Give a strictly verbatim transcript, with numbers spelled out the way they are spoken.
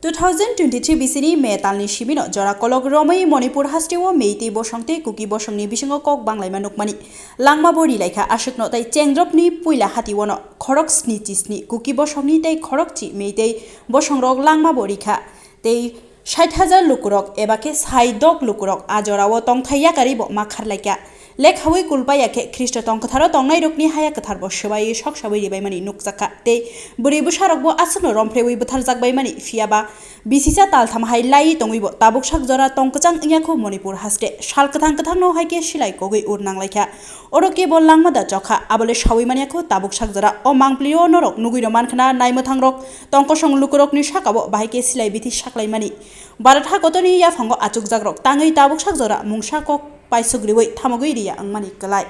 Two thousand twenty-three bisini May talni sibino jora kolok romwi Manipur hasteo Meitei bosong tei Kuki bosongni bisingo kok banglaima nukmani langma bo rilaikha aswkno tei chengdropni puila hatiwono khorok sni chi sni Kuki bosongni tei khorok chi Meitei bosongrok langma bo rikha tei sait hajar lukurok eba khe sai dok lukurok a jorao tongthai yakarwi bo ma kharlaikha. Lekhawi kulpaya khe Khristo tongkwtharo tongnairokni haya kwtharbo swbaiwi soksawi ribaimani nukjakha tei bwrwi bwsarokbo aswkno romphrewi bwtharjakbaimani, phiyaba bisisa taltham hai laiwi tongwibo tabuk sak jora tong kwchang wngya kho Manipur haste. Sal kwthang kwthangno hai khe silai kogwi ur nanglaikha. Oro kebo langma da chokha, abole sawi manya kho tabuk sak jora. O mangpli o norok nugwi rw mankha na naimwthangrok tongkosong lukurokni sakao bahai khe silai bithi saklaimani. Bharat hakotorni yaphango achukjakrok tangwi tabuk sak jora mungsa kok paisuk riwi thamogwi riya wngmani kwlai.